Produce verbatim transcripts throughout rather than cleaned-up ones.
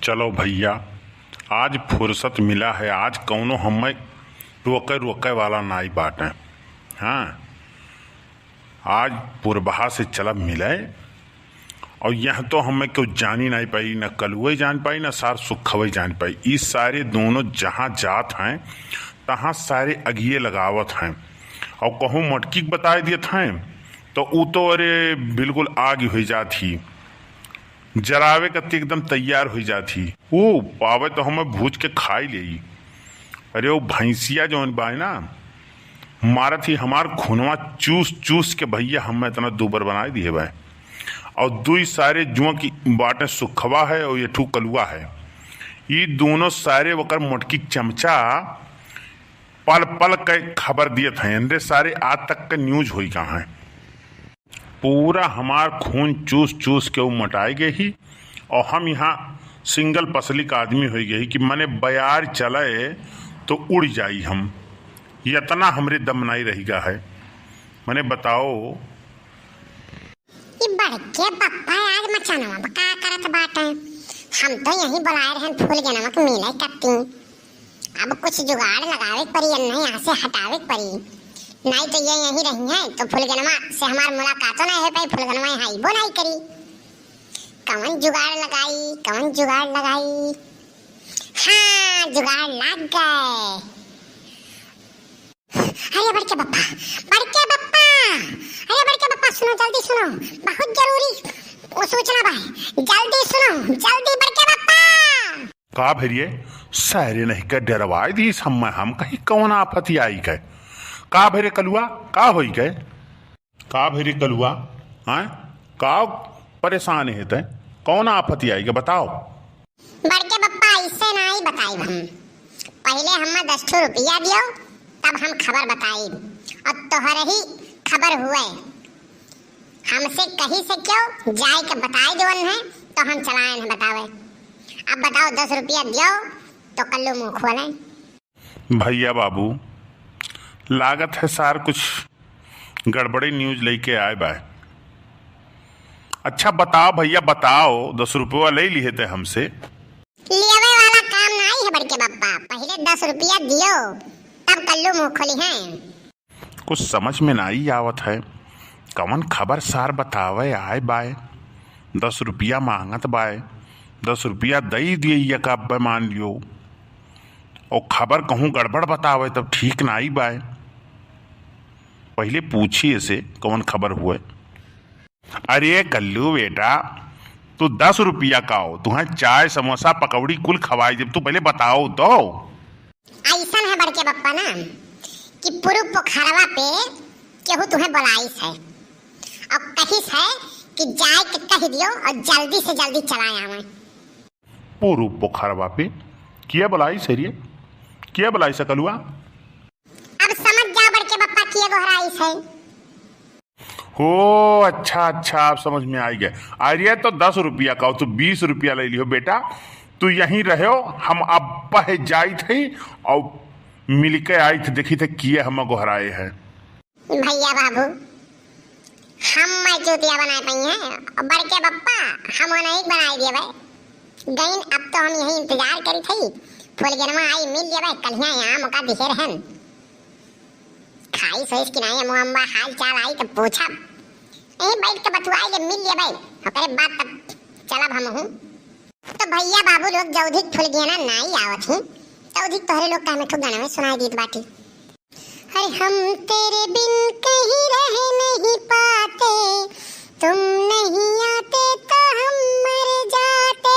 चलो भइया, आज फुर्सत मिला है, आज कउनो हम्मे रोके, रोके वाला नाई बाटे। हाँ, आज पुरबहा से चलब मिले, अउर यह तो हम्मे केउ जानी नाई पाई, न कलुए जान पाई, न सार सुखवे जान पाई। ई सारे दुनो जहाँ जात हैं, तहाँ सारे अगिये लगावत हैं, अउर कहूँ मटकी के बताइ देत हैं, तो ऊ तो अरे बिल्कुल आग होइ जात ही। जरावे कत्ती एकदम तैयार होइ जात ही। ऊ पावे तो हम्मे भूज के खाइ लेई। अरे, ऊ भैंसिया जउन बाय ना, मारत ही हमार खूनवा चूस चूस के, भइया, हम्मे इतना दूबर बनाइ दिहे बाय। अउर दुइ सारे जुआ की बाटे, सुखवा है अउर एठू कलुआ है। ई दुनो सारे ओकर मोटकी चमचा पल पल के खबर दियत हैं। इनरे सारे आज तक के news होई कहाँ है। पूरा हमार खून चूस चूस के ऊ मोटाइ गए ही, अउर हम यहाँ single पसली का आदमी होइ गए ही कि मने बयार चले तो उड़ जाई हम, यतना हमरे दम नाई रहि गा है। मने बताओ। ई बड़के पप्पा आज मचानवा पे का करत बाटे? हम तो यहीं बुलाए रहन फूल गेनवा के मिले कत्ती। अब कुछ जुगाड़ लगावे के परी, इन्हें यहाँ से हटावे के परी। नाई तो ये यहीं रही हैं, तो फुलगनवा से हमार मुलाकातो नाई होइ पाई, फुलगनवा यहाँ अइबो नाई करी। कवन जुगाड़ लगाई, कवन जुगाड़ लगाई? हाँ, जुगाड़ लाग गए। अरे बड़के बप्पा, बड़के बप्पा, अरे बड़के बप्पा, सुनो, जल्दी सुनो, बहुत जरूरी वो सूचना बा, जल्दी सुनो, जल्दी बड़के बप्पा। का भइरे, सारे नहीं के डरवाइ दीस हम्मे, हम कहीं कवन आफत आई गए। का भइरे कलुआ, का होइ गए? का भइरे कलुआ, हाँ? का परेशान है तै? कवन आफत आई गए, बताओ। बड़के बप्पा, ऐसे नाई बताइब हम। पहिले हम्मे दस ठो रुपया दियो, तब हम खबर बताइब। अउर तोहरे ही खबर हुए। हमसे कहीं से क्यों जाए के बताए देवन है, तो हम चलायन है बतावे। अब बताओ, दस रुपया दियो तो कल्लू मुँह खोले। भइया बाबू, लागत है सार कुछ गड़बड़ी news लइके आए बाय। अच्छा बताओ भइया, बताओ, दस रुपया ले लिहे ते हमसे। लेवे वाला काम नाई है बड़के बप्पा, पहिले दस रुपया दियो, तब कल्लू मुँह खोली हैं। कुछ समझ में नाई आवत है, कवन खबर सार बतावे आए बाय, दस रुपया माँगत बाय, दस रुपया दइ दिए या का अब्बे मान लियो, अउर खबर कहूँ गड़बड़ बतावे तब ठीक नाई बाय। पहिले पूछी एसे कवन खबर हुए। अरे कल्लू बेटा, तू दस रुपया का हो, तुहें चाय, समोसा, पकौड़ी कुल खवाई देब, तू पहिले बताओ तो। अइसन है बड़के बप्पा ना कि पुरु पोखरवा पे केहू तुहें बोलाइस है अउर कहिस है कि जाए के कहि दियो अउर जल्दी से जल्दी चला आवे। पुरु पोखरवा पे किया बोलाइस है रे? किया बोलाइस है कलुआ? अब समझ जाओ बड़के बप्पा किया गोहराइस है। हो, अच्छा, अच्छा, अब समझ में आइ गए। अरे, तो दस रुपया का हो, तू बीस रुपया ले लिहो बेटा, तू यहीं रहो, हम अब्बे जाइत हई अउर मिलके आइत, देखित है किए हम गोहराए हैं। भइया बाबू, हम मैं चूतिया बनाए पइहें, अउर बड़के बप्पा हम नहीं बनाए दिए भाई। गइन, अब तो हम यहीं इंतजार करित हई, फुलगेनवा आई मिल जावे, कलिया आम का दिहे रहन। खाइस होइस कि नाई, अम्मा, अम्मा, हाल चाल आई तब पूछब। यहीं बैठ के बतुआई ले, मिल लेबै, ओकरे बाद तब चलब हमहूँ। तो भइया बाबू लोग जौधिक फुलगेना नाई आवत ही, तौधिक तोहरे लोग का में खूब गाना में सुनाई दीत बाटी। अरे हम तेरे बिन कहीं रह नहीं पाते, तुम नहीं आते तो हम मर जाते।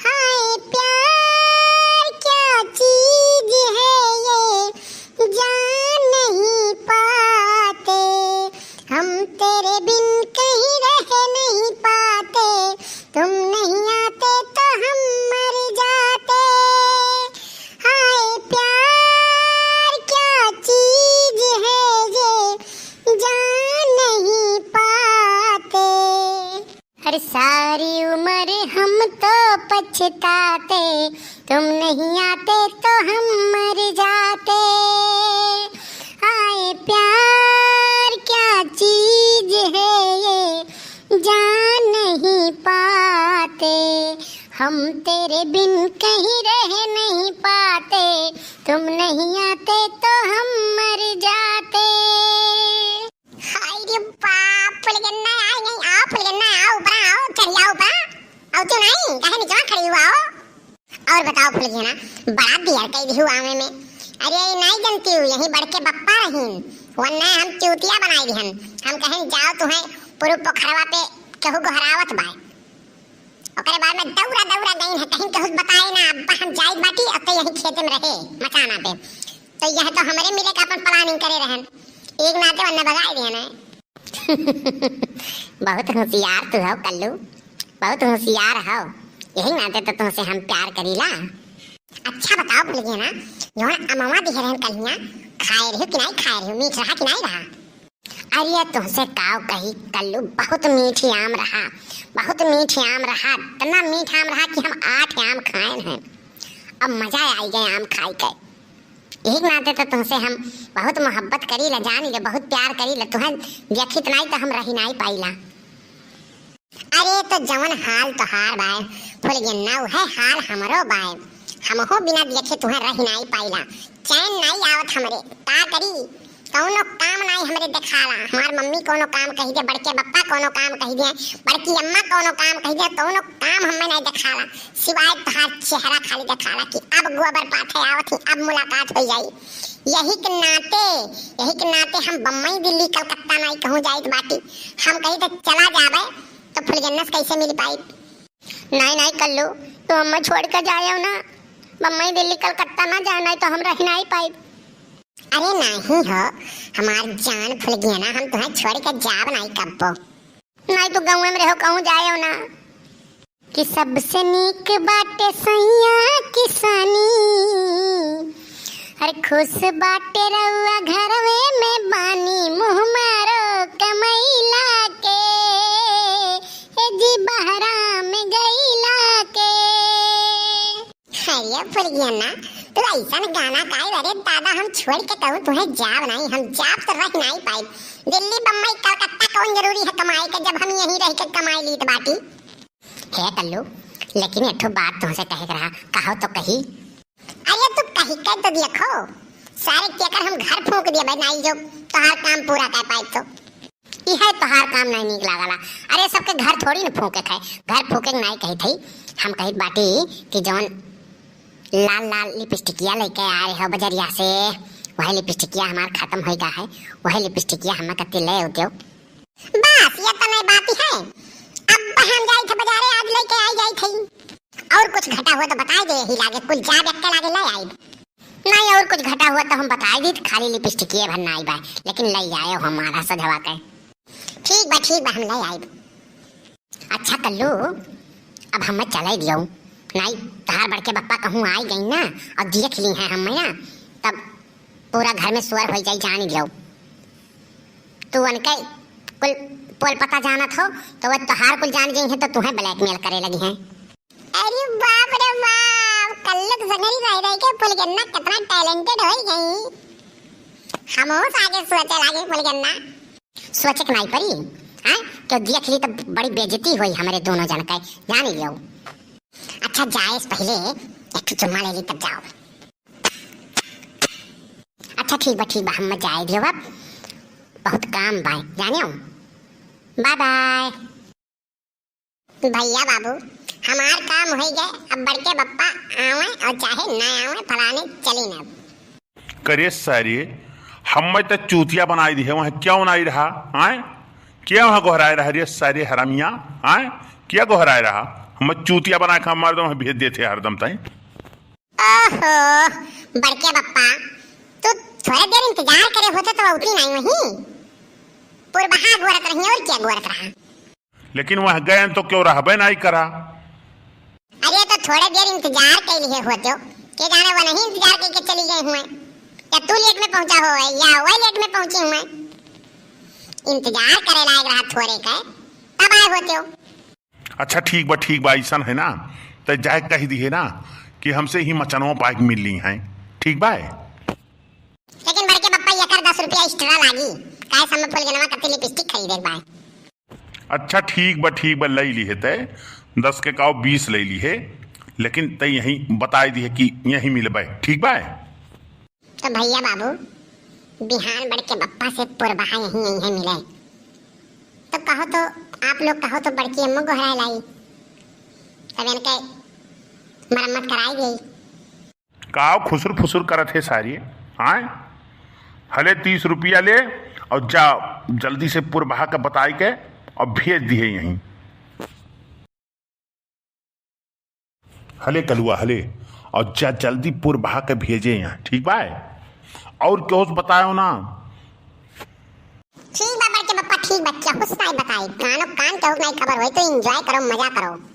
हाय प्यार क्या चीज है ये, जान नहीं पाते। हम तेरे बिन कहीं रह नहीं पाते, तुम नहीं आते तो हम मर जाते। हाय प्यार क्या चीज है ये, जान नहीं पाते। अरे सारी उम्र हम तो पछताते, तुम नहीं आते तो हम मर जाते। हाय प्यार क्या चीज है ये, जान नहीं पाते। हम तेरे बिन कहीं रह नहीं पाते, तुम नहीं आते तो हम मर जाते। हाय रे बाप, फुलगेना आ गई, आओ फुलगेना, आओ ऊपर आओ, चढ़ जाओ ऊपर। आओ क्यों नहीं, काहे नीचे खड़ी हुआ हो? और बताओ फुलगेना, बड़ा देर कई दिहु आवे में। अरे नाई जनती हूँ, यही बड़के बप्पा रहीन, वन्ने हम चूतिया बनाई दिहन। हम कहेन जाओ तुहें पुरु पोखरवा पे केहू गोहरावत बाय। ओकरे बाद में दौड़ा दौड़ा गई है, कहीं केहू बताए ना, अब हम जाइत बाटी, अब तो यही खेते में रहे, मचाना पे। तो यह तो हमरे मिले का अपन planning करे रहन, एक नाते वन्ने भगाए दिहन है। बहुत होशियार तू हो कल्लू, बहुत होशियार हो, यही नाते तो तुमसे हम प्यार करीला। अच्छा बताओ फुलगेना, जौन अमवा दिहे रहन कल्हिया, खाए रहो कि नाई खाए रहो, मीठ रहा कि नाई रहा? अरे तुमसे काव कही कल्लू, बहुत मीठ आम रहा, बहुत मीठ आम रहा, इतना मीठ आम रहा कि हम आठ आम खाएन हैं। अब मजा आई गए आम खाई के। यही नाते तो तुमसे हम बहुत मोहब्बत करीला, जानी ले, बहुत प्यार करीला। तुहें देखित नाई तो हम रही नाई पाईला। अरे तो जवन हाल तोहार बाय फुलगेना, उहे हाल हमरो बाय। हमहू बिना देखे तुहें रही नाई पाईला, चैन नाई आवत हमरे। का करी, कौनो काम नाई हमरे देखाला। हमार मम्मी कौनो काम कही दे, बड़के बप्पा कौनो काम कही दे, बड़की अम्मा कौनो काम कही दे, कौनो काम हमें नाई देखाला। सिवाय तोहार चेहरा खाली देखाला कि अब गोबर पाथे आवत ही, अब मुलाकात हो जाई। यही के नाते, यही के नाते हम बम्बई, दिल्ली, कलकत्ता नाई कहूँ जाइत बाटी। हम कही तो चला जाबे, तो फुलगेना से कैसे मिल पाई? नाई, नाई कल्लू, तू हमें छोड़ के जायो ना, बम्बई, दिल्ली, कलकत्ता ना जाए, नाई तो हम रह नाई पाई। अरे नाई हो, हमार जान फुलगेना, हम तुहें छोड़ के जाब नाई कब्बो। नाई तू गाँव में रहो, कहूँ जायो ना। कि सबसे नीक बाटे सैया किसानी, अरे खुश बाटे रउआ घरवे में बानी, मुँह मारो कमैला के, ए जी बहरा में गईला के। अरे फुलगेना, तू ऐसन गाना गाए, अरे दादा, हम छोड़ के कहूँ तुहें जाब नाई, हम जाब तो रह नाई पाई। दिल्ली, बम्बई, कलकत्ता कौन जरूरी है कमाए के, जब हम यहीं रह के कमाए लीत बाटी। हे कल्लू, लेकिन एक ठो बात तुमसे कहे के रहा, कहो तो कही। अरे तू कही के तो देखो, सारे केकर हम घर फूंक दिए भाई, नाई जो तोहार काम पूरा कर पाए तो। इहे तोहार काम नाई नीक लागला। अरे सबके घर थोड़ी न फूंके थे, घर फूंके नाई कही थी। हम कही बाटी कि जौन लाल लाल लिपस्टिकिया लेके आ रहे हो बजरिया से, वही लिपस्टिकिया हमार खत्म होई गा है, वही लिपस्टिकिया हमें कत्ती ले उद्यो। बस, ये तने बात है। अब हम जाई थे बाजारे, आज लेके आई जाई थे। और कुछ घटा हुआ तो बताई दे, ही लागे कुल जाब एक के लागे ले आई। नहीं, और कुछ घटा हुआ तो हम बताई दी, खाली लिपस्टिक ये भर नाई बा, लेकिन ले आयो हमारा सजवा के। ठीक बा, ठीक बा, हम ले आई। अच्छा कल्लू, अब हमें चले दियो, नाई तहार बड़के बप्पा कहूँ आई गई ना, और देख ली हैं हमें ना, तब पूरा घर में शोर हो जाई, जान दियो। तू उनके कुल पोल पता जानत हो, तो वो तोहार कुल जान गई हैं, तो तुहें blackmail करे लगी हैं। अरे बाप रे बाप, कल्लू के संगरी रह रह के फुलगेना कितना talented हो गई। हमहू से आगे सोचे लागे फुलगेना। सोचे के नाई परी, हैं? क्यों देख ली तो बड़ी बेइज्जती होई हमरे दोनों जन के, जान लियो। अच्छा जाए से पहले एक ठो चुम्मा ले ली तब जाओ। अच्छा ठीक बा, ठीक बा, हम जाए दियो अब, बहुत काम बा, जाने हो। Bye bye। भैया बाबू, हमार काम होई गए, अब बड़के बप्पा आवे और चाहे ना आवे, फलाने चली ना। करे सारे, हमें तो चूतिया बनाई दिहे, वहाँ क्यों नहीं रहा, आए? क्या वहाँ गोहराए रहा रे सारे हरामिया, आए? क्या गोहराए रहा? हमें चूतिया बना के हमारे तो वहाँ भेज देते हरदम ताई। ओहो, बड़के बप्पा, तू थोड़ा देर इंतजार करे होते तो उतरी नहीं वहीं। पुरबहा गोरत रही और क्या गोरत रहा? लेकिन वह गए तो क्यों रहबे नहीं करा? अरे तो थोड़े देर इंतजार कर लिए होते, के जाने वो नहीं इंतजार करके चली गई हुए, या तू लेट में पहुंचा हो या वह लेट में पहुंची हुए। इंतजार करे लायक रहा थोड़े के, तब आए होते हो। अच्छा ठीक बा, ठीक बा, ऐसन है ना, तो जाए कह दिए ना कि हमसे ही मचनवा पाए के मिल ली हैं, ठीक बा? लेकिन बड़के पप्पा, एकर दस रुपया extra लागी, काहे से हमें फुलगेनवा कत्ती lipstick खरीदे के बा। अच्छा ठीक बा, ठीक बा, लई लिहे ते, दस के काव बीस लइ लिहे, लेकिन तइ यहीं बताइ दिहे कि यहीं मिलबे, ठीक बा? तो भइया बाबू, बिहान बड़के बप्पा से पुरबहा यहीं, यहीं मिले। तो कहो तो, आप लोग कहो तो बड़की अम्मा गोहराए लाई, तब इनके मरम्मत कराई गई। काव खुसुर फुसुर करत हे सारी, आय? हले तीस रुपया ले और जा जल्दी से पुरबहा के बताइ के और भेज दिहे यहीं। हले कलुआ हले, और जा जल्दी पुरबहा के भेजे यहाँ, ठीक बा? और केहू से बतायो ना। ठीक बा बड़के बप्पा, ठीक बा, केहू से नाहीं बताई, कानो कान केहू के नाहीं खबर होई तो enjoy करो, मजा करो।